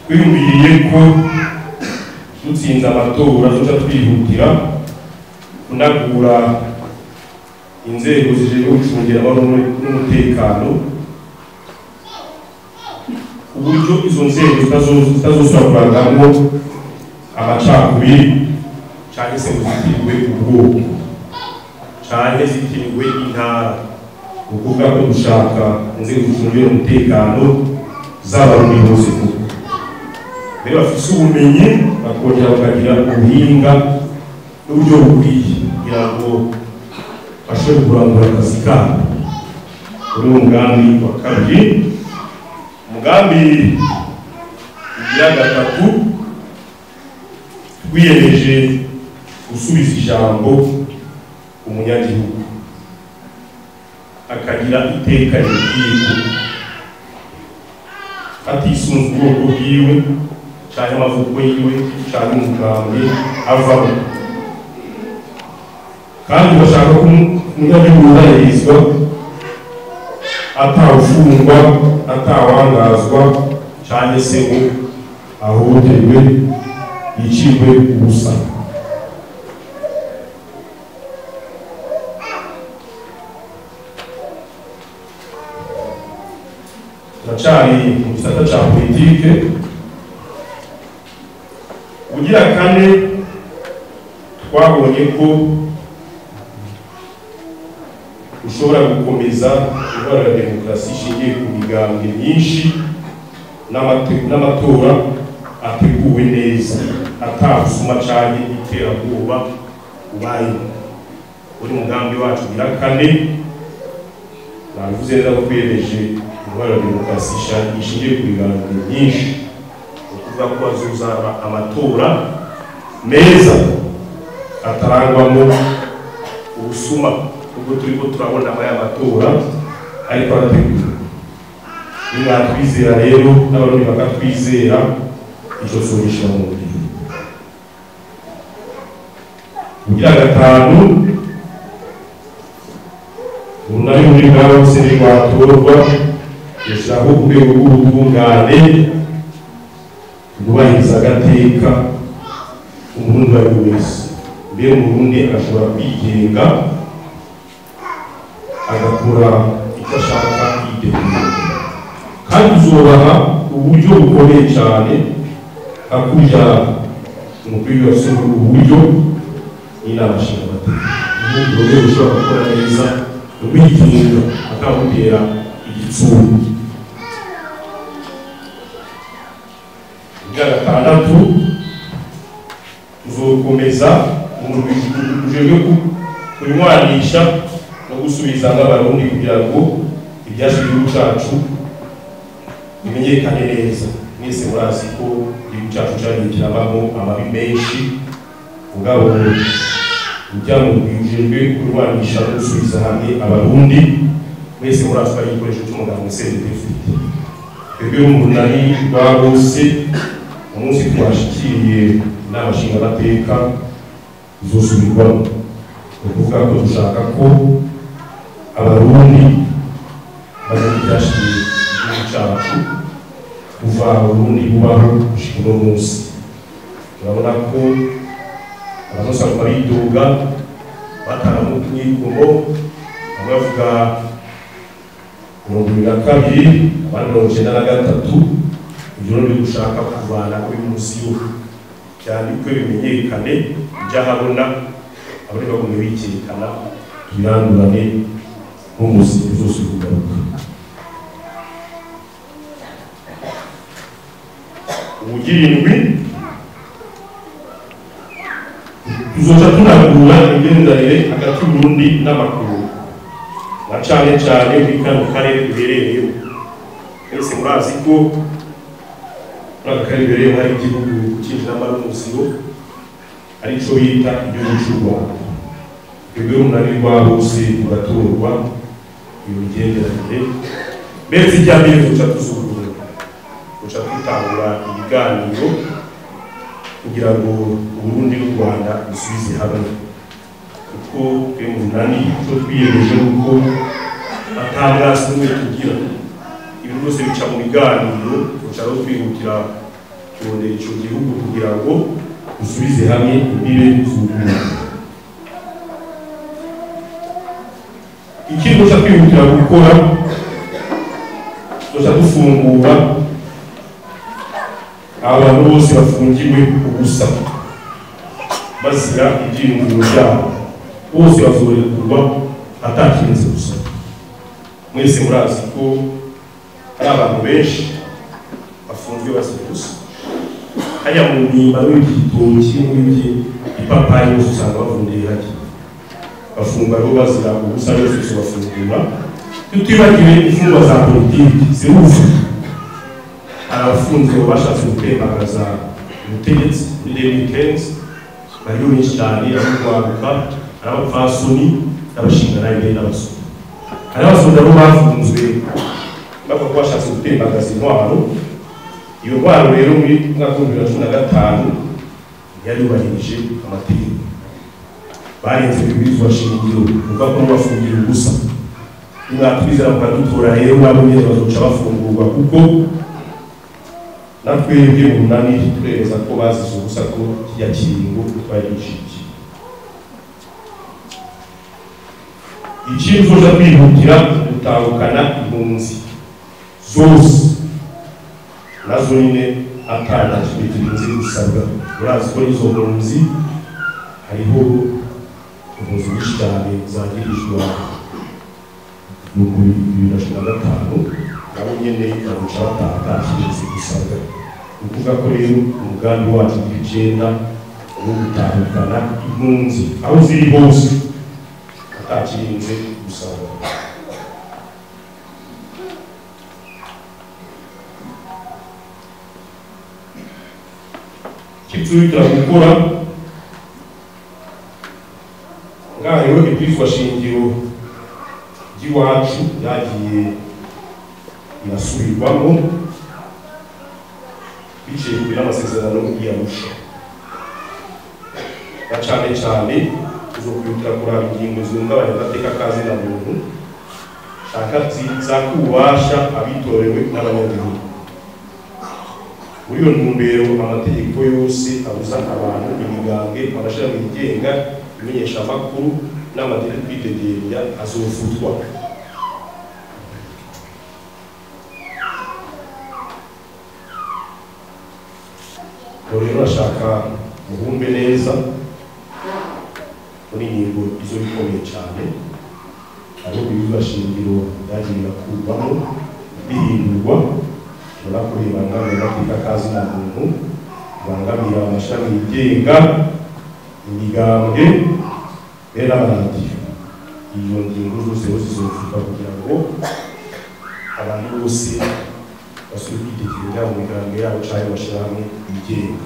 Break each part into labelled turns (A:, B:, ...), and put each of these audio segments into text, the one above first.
A: Twiyumviriye ko dutsinze amatora tuca twihutira kunagura inzego zijejwe gucungira amahoro n'umutekano, ku buryo izo nzego zitazosubira kurangamwo amacakubiri canke se ngo zitirirwe ubwoko canke zitirirwe intara. Ni ukuvuga ko dushaka inzego zicungira umutekano z'abarundi bose, kuko mbere bafise ubumenyi bakongera bakagira ubuhinga n'uburyo bukwiye kugira ngo bashobore kurangura akazi kabo. Uri umugambi wa kabiri. Umugambi ugira gatatu, twiyemeje gusubiza ijambo umunyagihugu akagira iteka rikwiye, atisunze ubwoko bwiwe canke amavuko yiwe canke umugambwe avamo. Kandi bashaka ko umunyagihugu yubahirizwa, atawufungwa, atawangazwa canke se ngo ahohoterwe, yicirwe ubusa. Turacari mu gisata ca politike. Ugira kane, twabonye ko ushobora gukomeza intwaro ya demokarasi ishingiye ku migambwe myinshi n'amatora ateguwe neza, atawusuma canke iterabwoba ubaye. Uri mugambi wacu ugira kane, nabivuze neza ko twiyemeje intwaro ya demokarasi ishingiye ku migambwe myinshi, ni ukuvuga ko hazozaba amatora meza atarangwamo ubusuma, ubwo turiko turabona aya matora ariko arategura. Nimwatwizera rero n'abarundi bakatwizera, ico tuzogishira mu ngiro. Ugira gatanu, urunani ruri bwa bose ntirwatorwa, rushiraho urwego rw'ubutungane rwubahiriza agateka umurundi uwo ari we wese. Mbere umurundi agashobora kwigenga agakora icyo ashaka yiteguye, kandi uzobaha uburyo bukomeye cyane hakurya umukuru w'igihugu uburyo n'inama nshingamateka. Urwo rwego ushobora gukora neza rwigenga akamutera igitsure. Ubwa gatandatu, tuzokomeza ujejwe kunywanisha no gusubiza abarundi kugira ngo ibyashe igihugu cyacu bimenyekane neza. Mwese murazi ko igihugu cyacu cyagiye kirabamo amabi menshi, mugabo ujya mu ujejwe kurwanisha no gusubiza hamwe abarundi, mwese murazi ko ari igikoresho cy'umugabo CNDD-FDD. Twebwe mu runani rwa bose, umunsi twashikiriye inama nshingamateka izosubirwamo. Ni ukuvuga ko dushaka ko abarundi bamenya ibyashikiye igihugu cyacu kuva Uburundi bubaho gushika uno munsi. Urabona ko abantu bose baguma bidoga, batanga umwikomo, bamwe bavuga 22, abandi 93. Ivyo ni gushaka kuvana kuri munsi yo byandikwe bimenyekane, ibyahabona abari bagumye bikerekana, tubirandurane n'umuzi uzose kugaruka. Ubugira indwi, tuzoca tunagura imigenderanire hagati y'Uburundi n'amakungu, na cane cane muri kano karere duherereyemo. Mwese murazi ko muri aka karere duherereyemo hari igihugu cinjiramo n'umusibo, arico bita igihugu c'u Rwanda. Twebwe urunani rwa bose ruratorwa iyo migenderanire, mbere zijya mbere tuca tuzugurura, tuca twitangura ibiganiro kugira ngo Uburundi n'u Rwanda bisubize hamwe, kuko twe mu runani ico twiyemeje nuko ata mwasi n'umwe tugira, ibintu byose bica mu biganiro. Tuca rero twihutira Turondera ico gihugu kugira ngo dusubize hamwe imbibe z'uburundi. Ikindi duca twihutira gukora, duca dufungura abantu bose bafungiwe ubusa bazira ibyiyumviro byabo, bose bazorekurwa atakirenze gusa. Mwese murazi ko hari abantu benshi bafunzwe bazira ubusa. Hajya mu mpimba n'ibitoki n'ipapayi bose usanga bavundiye hajya bafungwa rero bazira ubusa, bose bafungura. Tutibagiwe imfungwa za politiki ziruzi, hari abafunzwe bashatse gutembagaza ubutegetsi muri 2015, bariho benshi cyane, ab'urwaruka, hari abapfasoni n'abashingantahe n'abasore. Hari abasoda bo bafunzwe bavuga ko bashatse gutembagaza intwaro. Iyo ntwaro rero muri mwaka w'ibihumbi bibiri na cumi na gatanu ntiyari yubahirije amategeko, barenze ibibwirizwa shingiro, uvuga ko bafungira ubusa. Nimwatwizera mukadutora rero nabo nyene bazoca bafungurwa, kuko natwebwe mu munani turemeza ko bazize ubusa, ko kirya kiringo twari dushigikiye. Ikindi tuzoca twihutira gutahukana impunzi zose nazo nyine atana kimwe kirinze gusabwa. Murazi ko n'izo mpunzi hariho impunzi nyinshi cyane zagirijwe mu 2015, nabo nyene bazoca bataha ata kirinze gusabwa. Ni ukuvuga ko rero umugambi wacu w'icenda wo gutahukana impunzi aho ziri hose atakirinze gusabwa. Ikitwihutira gukora ngaha rero, ibwirizwa shingiro ry'iwacu ryagiye birasubirwamo biciye kuri n'amasezerano y'Arusha, na cane cane tuzokwihutira kuraba ingingo zihungabanya agateka ka zina muntu canke zaka ububasha abitorewe n'abanyagihugu. Muri iyo ntumbero amategeko yose abuza abantu, imigambwe, amashirahamwe yigenga, imenyeshamakuru n'amadini kwidegemvya azofutwa. Ubu rero bashaka muhumbe neza muri ingingo izo bikomeye cyane, hariho ibibwirizwa shingiro byagiye birakurwamo bihindurwa, ubona ko bibangamira amateka ka zina muntu, bibangamira amashami yigenga, imigambwe mbere n'amaradiyo. Iyo ngingo zose rero zizofutwa kugira ngo abantu bose basubire kwidegemvya mu migambwe yabo canke mu mashirahamwe yigenga.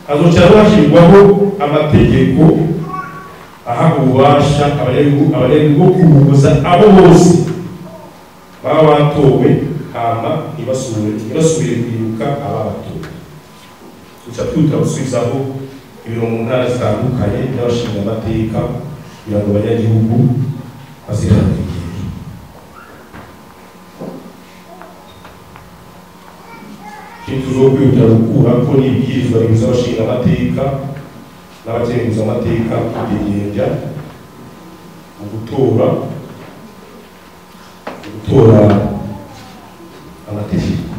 A: Hazoca hashyirwaho amategeko aha ububasha abanyagihugu bwo kubuza abo bose baba batowe hama ntibasubire kwibuka ababatowe. Duca twihutira gusubizaho ibiro mu ntara zitandukanye by'abashingamateka kugira ngo abanyagihugu bazihanire. Ikindi tuzokwihutira gukurako ni ibwirizwa ribuza abashingamateka n'abakenguzamateka kwidegemvya mu gutora amategeko.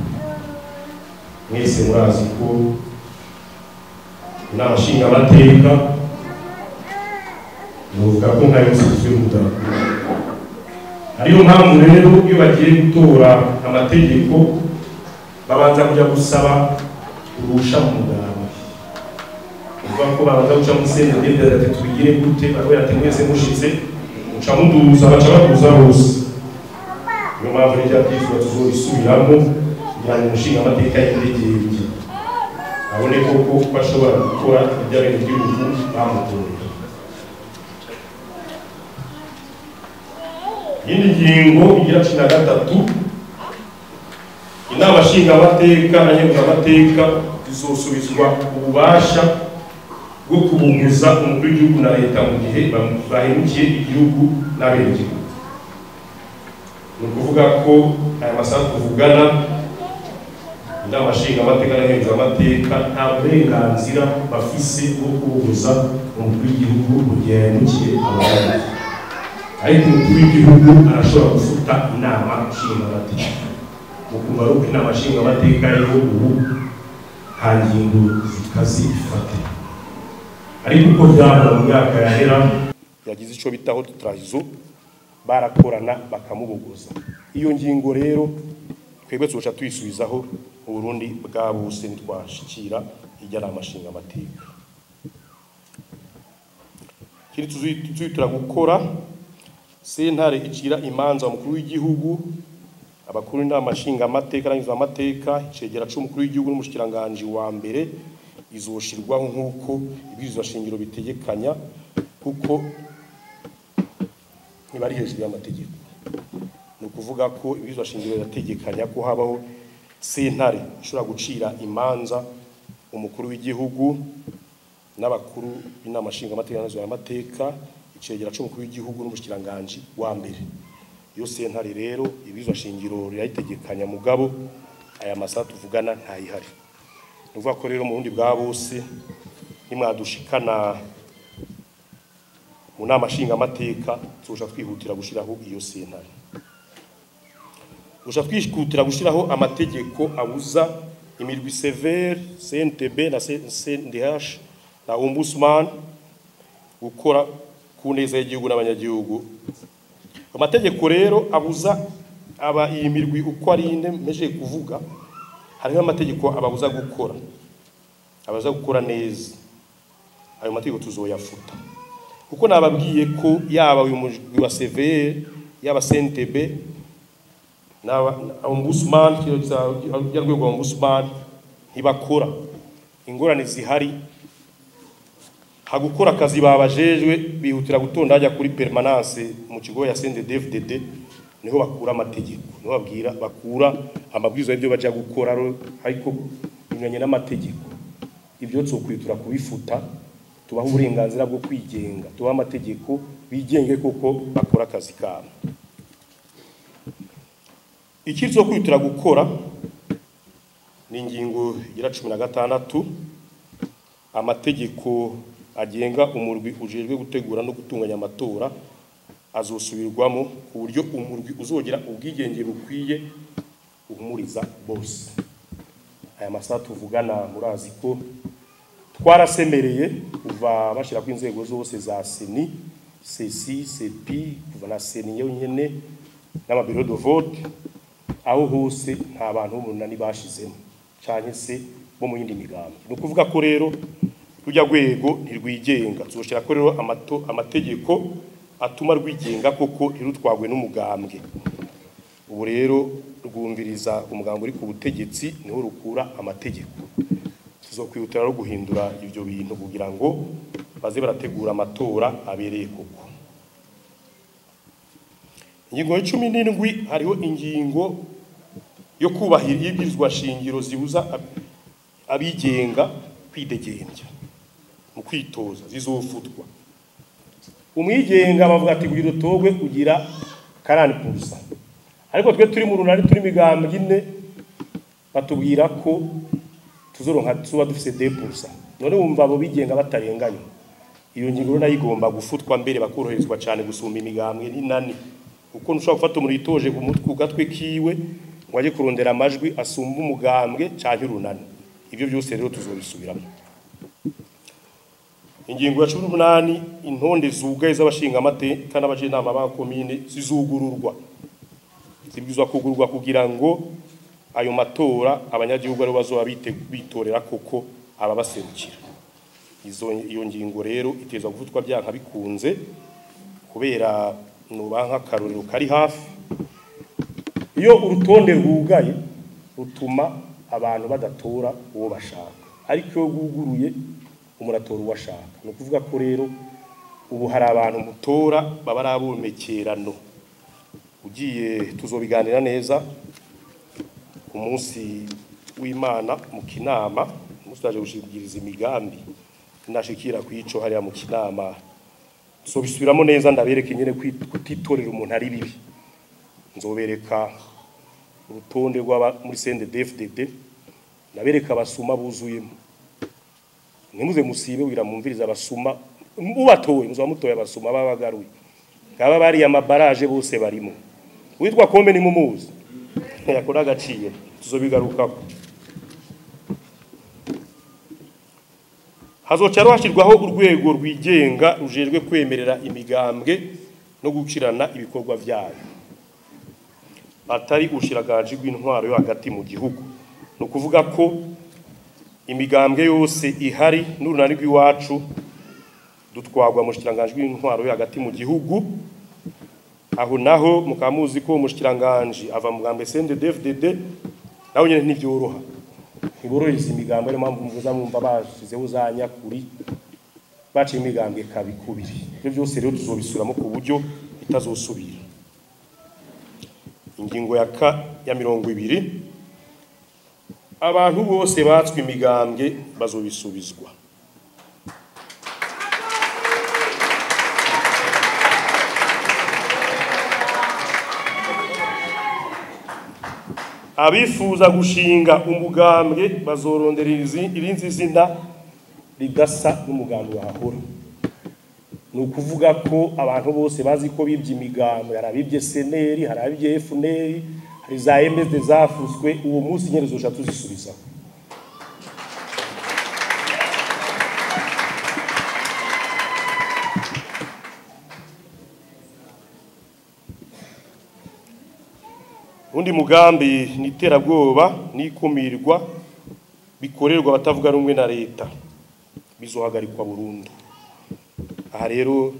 A: Mwese murazi ko inama nshingamateka novuga ko nka yose igizwe n'umudarapo. Ariyo mpamvu rero iyo bagiye gutora amategeko babanza kuja gusaba uruhusha mu mugambi. Uvuga ko babanza guca muri CNDD ati tubigire gute, baravuga ati mwese mushitse muca muduza, baca baduza bose. Niyo mpamvu rero bwirizwa tuzorisubiramo kugira ngo umushingamateka yidegembye abone koko ko ashobora gukora iby'abenegihugu bamutoye. Iyindi ngingo igira 13, inama nshingamateka na nkenguzamateka zizosubizwa ububasha bwo kubuguza umukuru w'igihugu na leta mu gihe bahemukiye igihugu n'abenegihugu. Ni ukuvuga ko aya masaha tuvugana, inama nshingamateka n'abakenguzamateka nta burenganzira bafise bwo kubuza umukuru w'igihugu mu gihe yahemukiye abarundi, ariko umukuru w'igihugu arashobora gufuta inama nshingamateka. Mukumva ari uko inama nshingamateka rero ubu nta ngingo zikaze ifata, ariko uko byahora mu myaka yahera yagize ico bita haute trahison, barakorana bakamubogoza. Iyo ngingo rero twebwe tuzoca tuyisubizaho mu Burundi bwa bose ntitwashikira irya nama nshingamateka. Ikindi tuzitura gukora, sentare icira imanza umukuru w'igihugu, abakuru b'inama nshingamateka n'abakenguzamateka, icegera c'umukuru w'igihugu n'umushikiranganji wa mbere izoshirwaho nk'uko ibwirizwa shingiro bitegekanya, kuko ntibari hejuru y'amategeko. Ni ukuvuga ko ibwirizwa shingiro birategekanya ko habaho sentare ishobora gucira imanza umukuru w'igihugu n'abakuru b'inama nshingamateka n'abakenguzamateka, icegera c'umukuru w'igihugu n'umushikiranganji wa mbere. Iyo sentare rero ibwirizwa shingiro rirayitegekanya, mugabo aya masaha tuvugana ntayihari. Ni ukuvuga ko rero mu Burundi bwa bose nimwadushikana mu nama nshingamateka tuzoca twihutira gushiraho iyo sentare. Tuzoca twihutira gushiraho amategeko abuza imirwi CVR, CNTB na CNDH na Ombudsman gukora ku neza y'igihugu n'abanyagihugu. Amategeko rero abuza aba iyi mirwi uko ari ine mpejeje kuvuga, hariho amategeko ababuza gukora, ababuza gukora neza. Ayo mategeko tuzoyafuta, kuko nababwiye ko yaba uyu mugwi wa CVR, yaba CNTB na Ombudsman, ya rwego rwa Ombudsman ntibakora. Ingorane zihari hagukora akazi babajejwe, bihutira gutonda hajya kuri permanence mu kigo ya CNDD-FDD, niho bakura amategeko, niho babwira bakura amabwiriza y'ibyo baja gukora, ariko binyuranye n'amategeko. Ibyo twokwitura kubifuta, tubaha uburenganzira bwo kwigenga, tubaha amategeko bigenge kuko bakora akazi kabo. Ikindi cyo kwitira gukora ni ingingo igira 16, amategeko agenga umurwi ujejwe gutegura no gutunganya amatora azosubirwamo ku buryo umurwi uzogira ubwigenge bukwiye uhumuriza bose. Aya masaha tuvugana murazi ko twarasemereye kuva bashira ku inzego zose za CENI, CECI, CEPI, kuva na CENI yonyene n'amabiro de vote, aho hose nta bantu b'umunani bashizemo canke se bo mu yindi migambi. Ni ukuvuga ko rero rujya rwego ntirwigenga, tuzoshira ko rero amategeko atuma rwigenga koko ntirutwagwe n'umugambwe. Ubu rero rwumviriza umugambwe uri ku butegetsi niho rukura amategeko. Tuzokwihutira rero guhindura ivyo bintu kugira ngo baze barategura amatora abereye koko. Ingingo ya 17, hariho ingingo yo kubahiriza ibwirizwa shingiro zibuza abigenga kwidegembya mu kwitoza, zizofutwa. Umwigenga bavuga ati kugira utogwe ugira 40%, ariko twe turi mu runani turi migambwe ine batubwira ko tuzoronka tuba dufise 2%. None wumva abo bigenga batarenganywa. Iyo ngingo nayo igomba gufutwa mbere bakoroherezwa cyane gusumba imigambwe n'inani, kuko ntushobora gufata umuntu yitoje ku mutwe gatwe kiwe ngo aje kurondera amajwi asumba umugambwe canke urunani. Ivyo byose rero tuzobisubiramo. Ingingo ya 18, intonde zugaye z'abashingamateka n'abajinama ba komine zizugururwa, zibwizwa kugururwa kugira ngo ayo matora abanyagihugu ari bazoba bitorera koko ababaserukira. Iyo ngingo rero itezwa gufutwa byanka bikunze, kubera nubanka akarorero kari hafi. Iyo urutonde rwugaye rutuma abantu badatora uwo bashaka, ariko iyo rwuguruye umuntu atora uwo ashaka. Ni ukuvuga ko rero ubu hari abantu mutora baba ari abomekerano. Ugiye tuzobiganira neza ku munsi w'Imana mu Kinama, umunsi twaje gushingiriza imigambi ndashikira kwico hariya mu Kinama. Tuzobisubiramo neza ndabereke nyene kutitorera umuntu ari bibi. Nzobereka urutonde rw'aba muri CNDD-FDD, nabereka abasuma buzuyemo. Ntimuze musibe kugira mumvirize abasuma ubatoye, muzoba mutoye abasuma babagaruye. Ngaba bari amabaraje bose barimo. Witwa Kombe ni mumuzi. Yakora agaciye, tuzobigarukako. Hazoca hashyirwaho urwego rwigenga rujejwe kwemerera imigambwe no gukirana ibikorwa vyayo, atari ubushiragaji bw'intwaro yo hagati mu gihugu. No kuvuga ko imigambwe yose ihari n'urunani rw'iwacu dutwagwa mu bushiranganje bw'intwaro yo hagati mu gihugu. Aho naho mukamuzi ko umushiranganje ava mu mugambwe CNDD-FDD, naho nyene ntivyoroha, ntiborohereza imigambwe. Ariyo mpamvu muvuza mwumva bashizeho za nyakuri, baciye imigambwe kabikubiri. Ibyo byose rero tuzobisubiramo ku buryo bitazosubira. Ingingo ya ya 20, abantu bose batswe imigambwe bazobisubizwa. Abifuza gushinga umugambwe bazorondera irindi zina ridasa n'umugambwe wahahora. Ni ukuvuga ko abantu bose bazi ko bibye imigambwe, hari abibye seneri, hari abibye FNL, hari za MSD zafuswe, uwo munsi nyene zoca tuzisubiza. Undi mugambi ni iterabwoba n'ikumirwa bikorerwa abatavuga rumwe na leta, bizohagarikwa burundu. Aha rero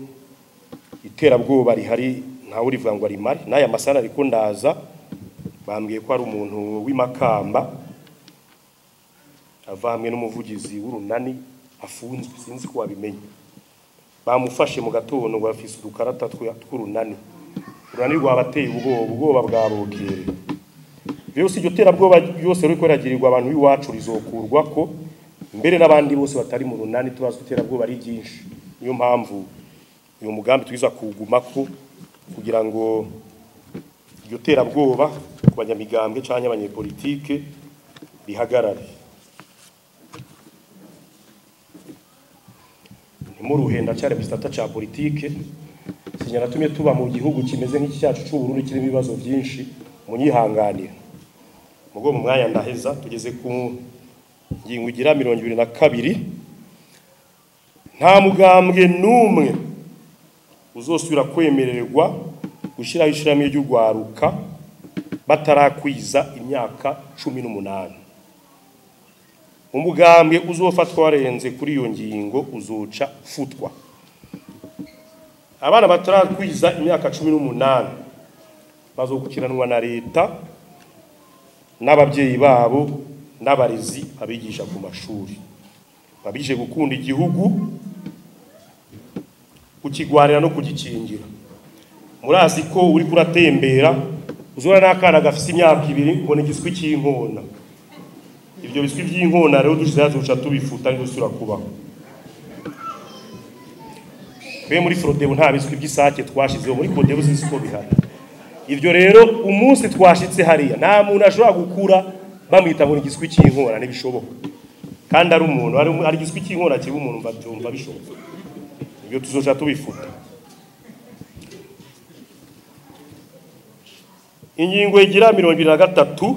A: iterabwoba rihari ntawe urivuga ngo arimare. N'aya masana ariko ndaza bambwiye ko ari umuntu w'imakamba avamwe n'umuvugizi w'urunani afunzwe, sinzi ko wabimenye. Bamufashe mu gatondo ngo afise udukarata tw'urunani. Urunani rwabateye ubwoba, ubwoba bwabokere. Byose iryo terabwoba byose ruri kweragirirwa abantu b'iwacu rizokurwa ko mbere n'abandi bose batari mu runani tubazi iterabwoba ari byinshi. Niyo mpamvu uyu mugambi twiza kugumako kugira ngo iryo terabwoba ku banyamigambwe canke abanyepolitike rihagarare. Ntimuruhenda cyane mu gisata ca politike. Sinyaratumye tuba mu gihugu kimeze nk'iki cyacu c'u Burundi kirimo ibibazo byinshi, munyihanganira. Mugo mu mwanya ndaheza, tugeze ku ngingo igira 22. Nta mugambwe n'umwe uzosubira kwemererwa gushyiraho ishirahamwe ry'urwaruka batarakwiza imyaka 18. Umugambwe uzofatwa warenze kuri iyo ngingo uzoca futwa. Abana batarakwiza imyaka 18 bazokukiranwa na leta n'ababyeyi babo n'abarezi abigisha ku mashuri, babije gukunda igihugu, kukigwarira no kugikingira. Murazi ko uri kuratembera uzora n'akana gafise imyaka 2 ngo ni igiswi cy'inkona. Ibyo biswi by'inkona rero dushize hazoca tubifuta n'usura kubaho. Twe muri Frodebu nta biswi by'isake twashizeho, muri Kodebu sinzi ko bihari. Ibyo rero umunsi twashitse hariya nta muntu ashobora gukura bamwita ngo ni igiswi cy'inkona, ntibishoboka. Kandi ari umuntu, ari igiswi cy'inkona kiba umuntu mva byumva bishoboka. Ibyo tuzoca tubifuta. Ingingo igira 23,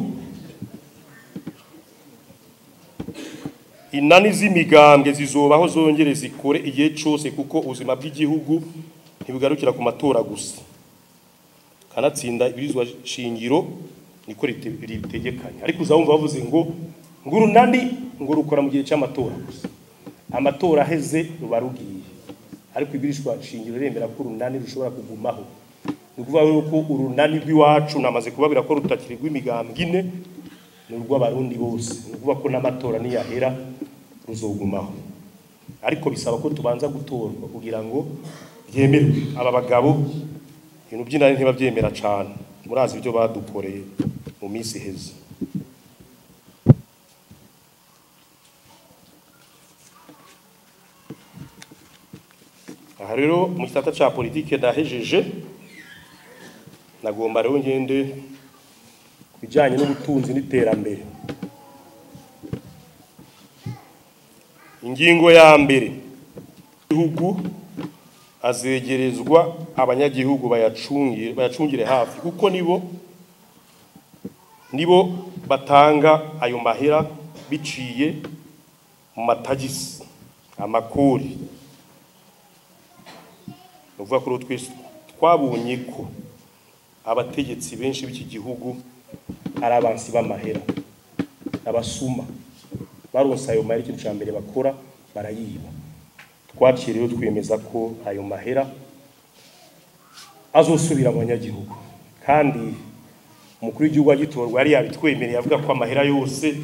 A: inani z'imigambwe zizobaho zongere zikore igihe cyose, kuko ubuzima bw'igihugu ntibugarukira ku matora gusa. Kanatsinda ibirizwa shingiro niko ritegekanya. Ariko uzabumva bavuze ngo urunani ngo rukora mu gihe cy'amatora gusa, amatora aheze ruba rugiye. Ariko ibirizwa shingiro remera ko urunani rushobora kugumaho. Ni ukuvuga ko urunani rw'iwacu namaze kubabwira ko rutakiri rw'imigambwe ine, ni urw'abarundi bose. Ni ukuvuga ko n'amatora niyahera ruzogumaho, ariko bisaba ko tubanza gutorwa kugira ngo byemerwe. Aba bagabo ibintu by'inani ntibabyemera cyane, murazi ibyo badukoreye mu minsi iheze. Aha rero mu gisata ca politike ndahejeje. Nagomba rero ngende kubijanye n'ubutunzi n'iterambere. Ingingo ya mbere, igihugu azegerezwa abanyagihugu bayacungire hafi, kuko nibo batanga ayo mahera biciye mu matagisi, amakori. Nuvuga ko twese twabonye ko abategetsi benshi b'iki gihugu ari abansi b'amahera, abasuma. Baronse ayo mahera, ikintu ca mbere bakora barayiba. Twaciye rero twemeza ko ayo mahera azosubira mu banyagihugu, kandi umukuru w'igihugu agitorwa yari yabitwemereye, avuga ko amahera yose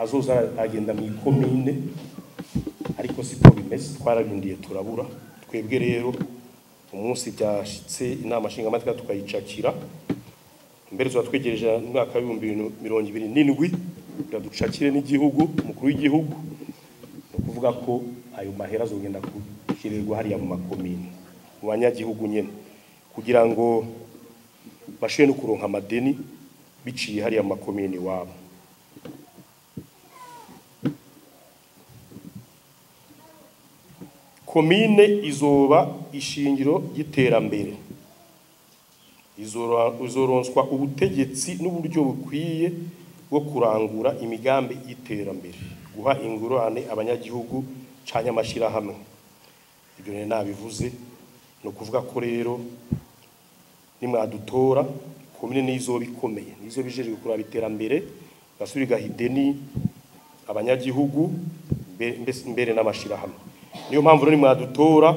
A: azoza agenda mu ikomine, ariko siko bimeze. Twarabindiye turabura. Twebwe rero umunsi byashitse inama nshingamateka tukayicakira, mbere tuba twegereje umwaka w'ibihumbi 2027 kugira ducakire n'igihugu, umukuru w'igihugu. Ni ukuvuga ko ayo mahera azogenda gushirirwa hariya mu makomine, mu banyagihugu nyene, kugira ngo bashobore no kuronka amadeni biciye hariya mu makomine iwabo. Komine izoba ishingiro ry'iterambere, izoronswa ubutegetsi n'uburyo bukwiye bwo kurangura imigambi y'iterambere, guha ingurane abanyagihugu canke amashirahamwe. Ibyo rero nabivuze. Ni ukuvuga ko rero nimwadutora, komine nizo bikomeye, nizo bijejwe kuraba iterambere, gasubira igaha ideni abanyagihugu mbere n'amashirahamwe. Niyo mpamvu rero nimwadutora,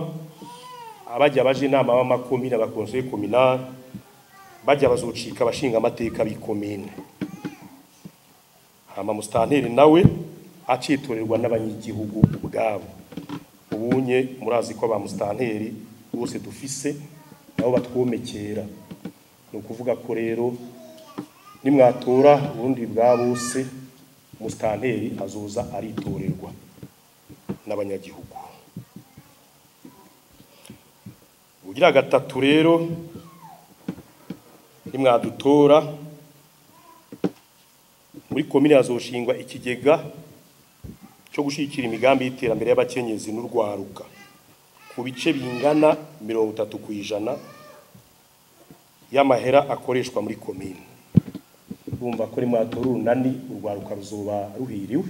A: abajya baje inama b'amakomine, abakonseye communal, bajya bazocika abashinga amateka b'ikomine. Hama mustanteri nawe acitorerwa n'abanyagihugu ubwabo. Ubunye murazi ko ba mustanteri bose dufise nabo batwomekera. Ni ukuvuga ko rero nimwatora ubundi bwa bose, mustanteri azoza aritorerwa n'abanyagihugu. Ugira gatatu rero, nimwadutora, muri komine hazoshingwa ikigega cyo gushikira imigambi y'iterambere y'abakenyezi n'urwaruka ku bice bingana 30% y'amahera akoreshwa muri komine. Urumva ko nimwatora urunani, urwaruka ruzoba ruhiriwe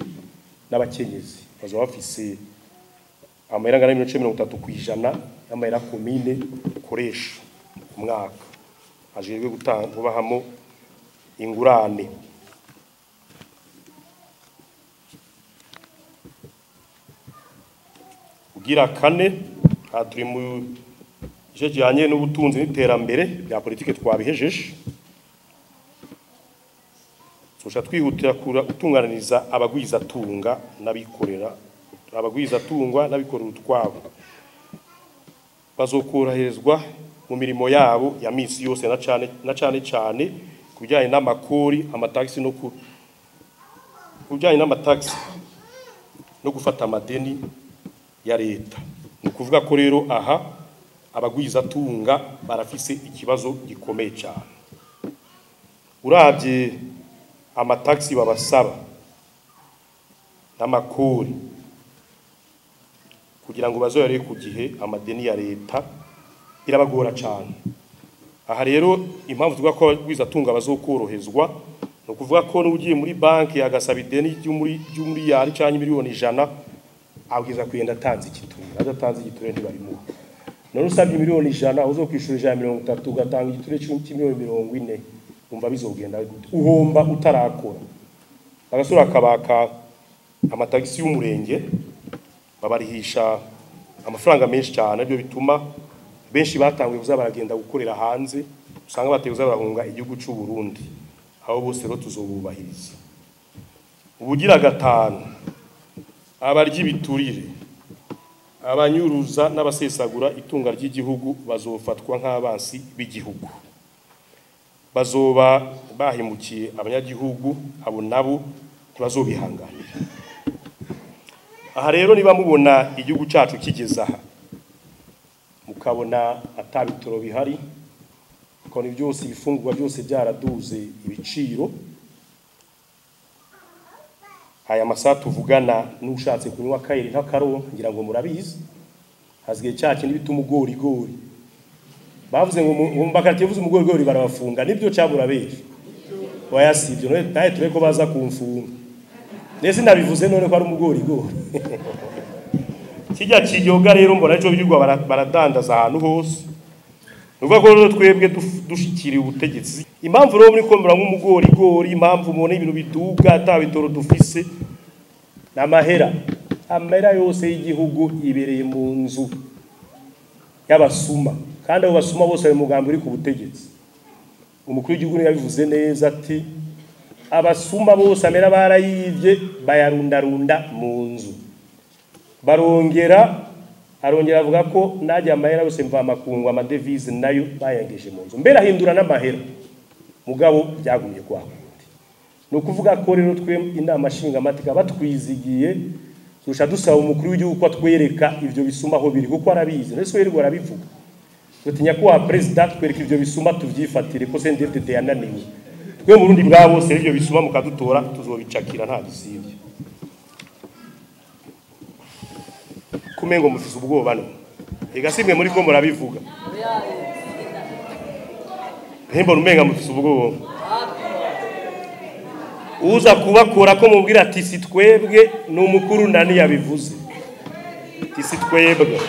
A: n'abakenyezi bazoba bafise amahera angana n'ibice 30% y'amahera komine ikoresha ku mwaka, ajejwe gutanga kubahamo ingurane. Ugira kane, aha turi mu gice kijanye n'ubutunzi n'iterambere bya politike twabihejeje. Tuzoca twihutira gutunganiriza abagwizatunga n'abikorera, abagwizatungwa n'abikorera utwabo. Bazokoroherezwa mu mirimo yabo ya misi yose, na cane cane ku bijanye n'amakori, amatagisi no ku bijanye n'amatagisi no gufata amadeni ya leta. Ni ukuvuga ko rero aha abagwizatunga barafise ikibazo gikomeye cyane. Uravye amatagisi babasaba n'amakori kugira ngo bazoyare ku gihe amadeni ya leta, birabagora cyane. Aha rero impamvu tuvuga ko abagwizatunga bazokorohezwa, ni ukuvuga ko n'ugiye muri banki agasaba ideni ry'umuriyari canke miliyoni 100, abwiza kugenda atanze igiture. Adatanze igiture ntibarimuha. None usabye miliyoni 100 uzokwishura 130, ugatanga igiture c'imiliyoni 40, umva bizogenda gute? Uhomba utarakora. Bagasura akabaka amatagisi y'umurenge, babarihisha amafaranga menshi cyane, aribyo bituma benshi batanguye kuza baragenda gukorera hanze, usanga bateye kuza barahunga igihugu c'u Burundi. Aho bose rero tuzobubahiriza. Ubugira gatanu, abarya ibiturire, abanyuruza n'abasesagura itunga ry'igihugu bazofatwa nk'abansi b'igihugu. Bazoba bahemukiye abanyagihugu, abo nabo ntibazobihanganira. Aha rero niba mubona igihugu cyacu kigeze aha, mukabona atabitoro bihari, Ukabona byose ibifungurwa byose byaraduze ibiciro. Aya masaha tuvugana n'ushatse kunywa kayiri nk'akaronka, ngira ngo murabizi, hasigaye cya kindi bita umugorigori. Bavuze ngo mu bakatiye vuze umugorigori barabafunga, nibyo cyaburabeje. Oya sibyo, none naye tureko baza kumfunga. Nese ndabivuze none ko ari umugorigori. Kijya kiyoga rero mbona cyo byirwa baradandaza ahantu hose. Nuvuga ko rero twebwe dushikiriye ubutegetsi. Impamvu rero muri kombura nk'umugorigori, impamvu mubona ibintu biduga atabitoro dufise namahera. Amahera yose y'igihugu ibereye mu nzu y'abasuma, kandi abo basuma bose bari mu mugambi uri ku butegetsi. Umukuru w'igihugu yabivuze neza ati abasuma bose amera barayivye bayarundarunda mu nzu. Barongera arongera avuga ko najya amahera yose mva makungu amadevise nayo bayangeje mu nzu. Mbere ahindura n'amahera mugabo byagumye kwa kundi. No kuvuga ko rero twe inama nshinga amategeko batwizigiye zusha dusaba umukuru w'igihugu ko atwereka ivyo bisuma aho biri, kuko arabizi. Nese we arabivuga. Dutinya ko wa president twereka ivyo bisuma tuvyifatire ko CNDD yananiwe. Twe mu Burundi bwa bose ivyo bisuma mukadutora tuzobicakira nta gisivye. Kumengo mufise ubwoba no. Ega simwe muri ko murabivuga. Hembo rumenga mufise ubwoba. Uza kubakora ko mubwira ati si twebwe n'umukuru ndani yabivuze. Ati si twebwe.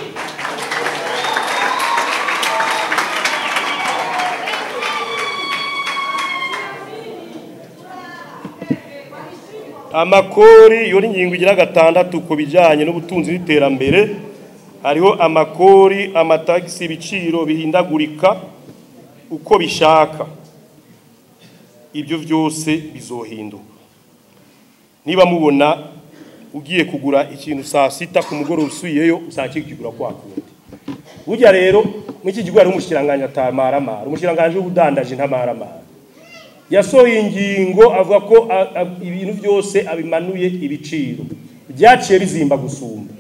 A: Amakori yori ngingo igira gatandatu ku bijanye n'ubutunzi n'iterambere, hariho amakori, amatagisi, ibiciro bihindagurika uko bishaka. Ibyo byose bizohinduka. Niba mubona ugiye kugura ikintu saa sita ku mugoroba usuyeyo usanga kigura kwa kundi. Burya rero muri iki gihugu hari umushikiranganje atamaramara, umushikiranganje w'ubudandaji ntamaramara. Yasohoye ingingo avuga ko ibintu byose abimanuye ibiciro byaciye bizimba gusumba.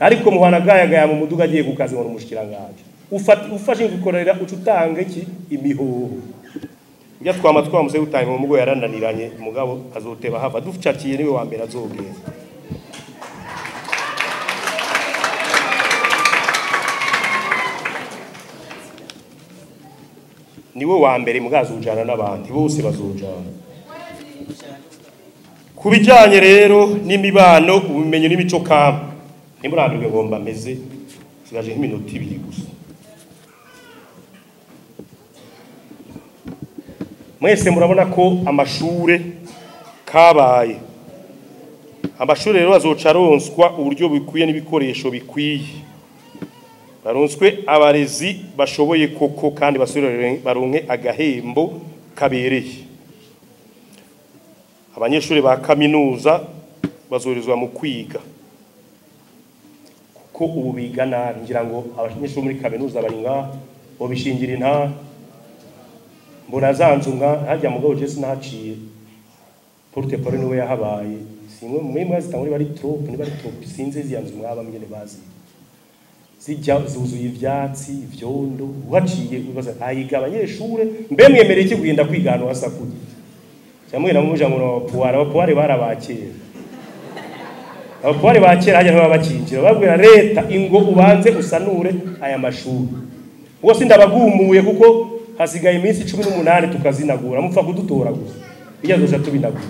A: Ariko muhanagayagaya mu muduga agiye ku kazi ngo umushikiranganje ufashe gukorera ucutanga iki imihoho. Njya twama twamuse utaye mu mugo yarananiranye mugabo azoteba hava ducakiye niwe wa mbere azogenda. Niwe wa mbere mugazujana n'abandi bose bazujana. Kubijanye rero n'imibano, ubumenyi n'imico kama, ntimurambirwe ngomba meze sigaje nk'iminota ibiri gusa. Mwese murabona ko amashure kabaye. Amashure rero azoca aronswa uburyo bikwiye n'ibikoresho bikwiye. Baronswe abarezi bashoboye koko kandi basubire baronke agahembo kabereye. Abanyeshuri ba kaminuza bazoherezwa mu kwiga, kuko ubu biga nabi. Ngira ngo abanyeshuri muri kaminuza bari ngaha bobishingira inta mbona zanzu nka hajya mugabo je sinaciye. Porte parole niwe yahabaye, simwe mwe mwazita muri bari trop, ni bari trop sinze ziyanzu mwaba mugene bazi zijya zuzuye ivyatsi ivyondo uhaciye ubaza ayiga abanyeshure mbe mwemereye iki kugenda kwigana wasakuye cyamwe namuja ngo abapuware abapuware barabakera abapuware bakera hajya babakinjira babwira leta ingo ubanze usanure aya mashuri. Ubwo sindabagumuye kuko hasigaye iminsi 18 tukazinagura mupfa kudutora gusa bijya zoja tubinagura.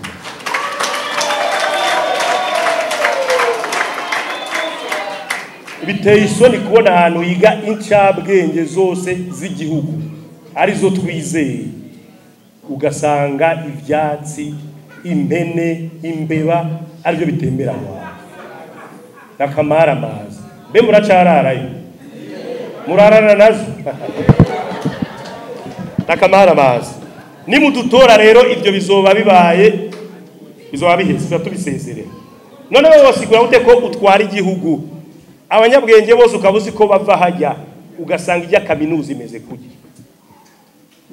A: Biteye isoni kubona ahantu yiga incabwenge zose z'igihugu arizo twizeye, ugasanga ivyatsi, impene, imbeba aribyo bitembera aho hantu nakamara amazi. Mbe muracararayo murarana nazo nakamara amazi. Nimudutora rero ibyo bizoba bibaye, bizoba biheze tubisezerera. None babasigura ute ko utwara igihugu abanyabwenge bose ukabuzi ko bava hajya, ugasanga ijya kaminuza imeze kugira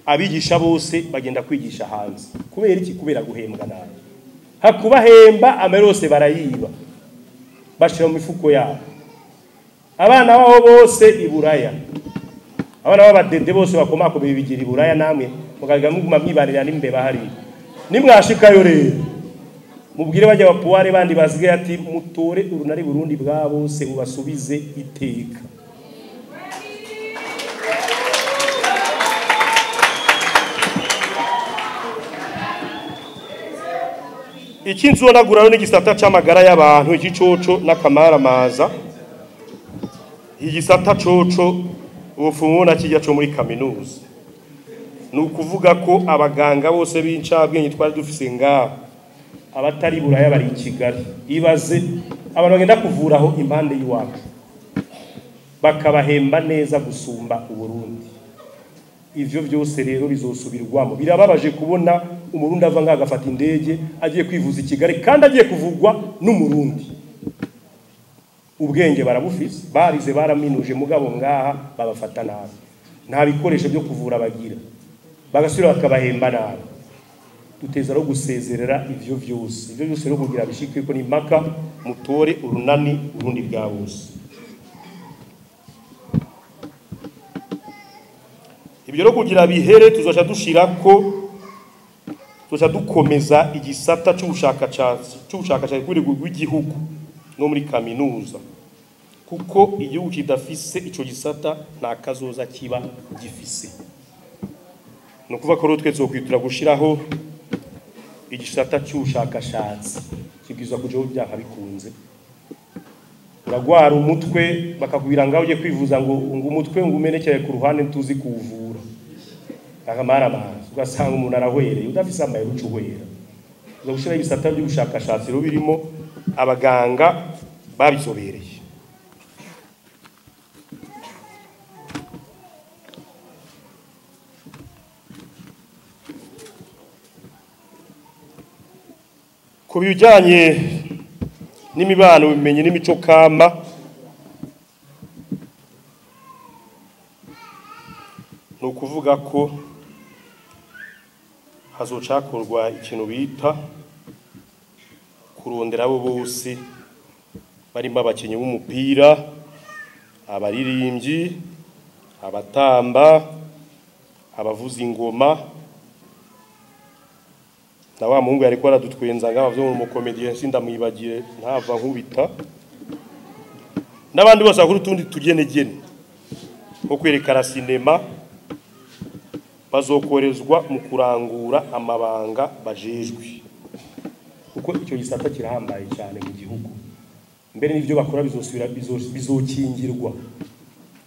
A: abigisha bose bagenda kwigisha hanze. Kubera iki? Kubera guhembwa nabi. Hakubahemba amerose barayiba bashira mu mifuko yabo, abana babo bose iburaya. Abana b'abadede bose bakomakomeye bigira iburaya namwe mukaga muguma mwibanira n'imbeba hariya. Nimwashikayo rero mubwire bajya bapuware bandi basigaye ati mutore urunani Burundi bwa bose ubasubize iteka. Ikinzonagura n'igisata c'amagara y'abantu igicoco n'akamaramaza. Igisata coco ubufumu na kijya co muri kaminuza. Nukuvuga ko abaganga bose b'incabwenge twari dufise ngaha abatari buraya bari i Kigali. Ibaze abantu bagenda kuvuraho impande y'iwacu bakabahemba neza gusumba Uburundi. Ivyo byose rero bizosubirwamo. Birababaje kubona umurundi ava ngaha agafata indege agiye kwivuza i Kigali kandi agiye kuvugwa n'umurundi. Ubwenge barabufise, barize baraminuje, mugabo ngaha babafata nabi. Nta bikoresho byo kuvura bagira, bagasubira bakabahemba nabi. Duteza ro gusezerera ivyo vyose. Ivyo byose rero kugira bishike ko ni impaka mutore urunani Burundi bwa bose. Ibyo rero kugira bihere tuzoca dushirako, tuzoca dukomeza igisata c'ubushakashatsi kuri rw'igihugu no muri kaminuza, kuko igihugu kidafise ico gisata nta kazoza kiba gifise. No kuva ko rero twe tuzokwitura gushiraho igisata c'ubushakashatsi kibwirizwa kujaho byanka bikunze. Uragwara umutwe bakakubwira ngaho uje kwivuza ngo umutwe ngo umenekere ku ruhande ntuzi kuwuvura, akamaramaza ugasanga umuntu arahwereye udafise amahera uca uhwera. Uza gushiraho ibisata by'ubushakashatsi rero birimo abaganga babizobereye. Ku bijyanye n'imibano, ubumenyi n'imico kama, ni ukuvuga ko hazocakorwa ikintu bita kurondera abo bose barimo abakinyi b'umupira, abaririmbyi, abatamba, abavuza ingoma. Na wa muhungu yariko aradutwenza ngaho byo mu comedian sindamwibagire ntava nkubita, n'abandi bose bakora utundi tugenegene nko kwerekana sinema, bazokorezwa mu kurangura amabanga bajejwe, kuko icyo gisata kirahambaye cyane mu gihugu. Mbere n'ivyo bakora bizosubira bizokingirwa.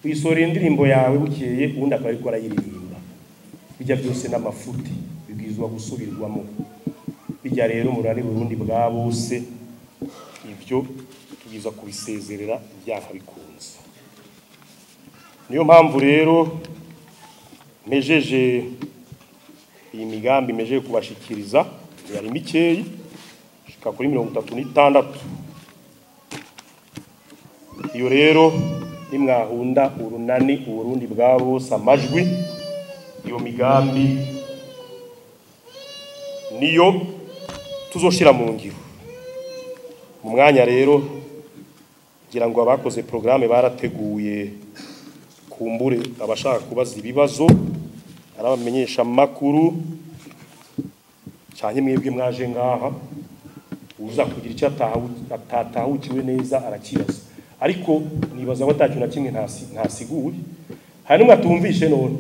A: Wisora indirimbo yawe bukeye ubundi akaba ariko arayiririmba, bijya byose n'amafuti bibwirizwa gusubirwamo. Bijya rero murari Burundi bwa bose ivyo tugiza kubisezerera byanka bikunze. Niyo mpamvu rero mejeje iyi migambi mejeje kubashikiriza yari mikeyi shika kuri 36. Iyo rero nimwahunda urunani Uburundi bwa bose amajwi, iyo migambi niyo tuzoshira mu ngiro. Mu mwanya rero ngira ngo abakoze programme barateguye, kumbure abashaka kubaza ibibazo arabamenyesha makuru cyane mwebwe mwaje ngaha, uza kugira icyo atatahukiwe neza arakibaza, ariko nibaza ko atakintu na kimwe ntasiguye. Hari numwe atumvishe none?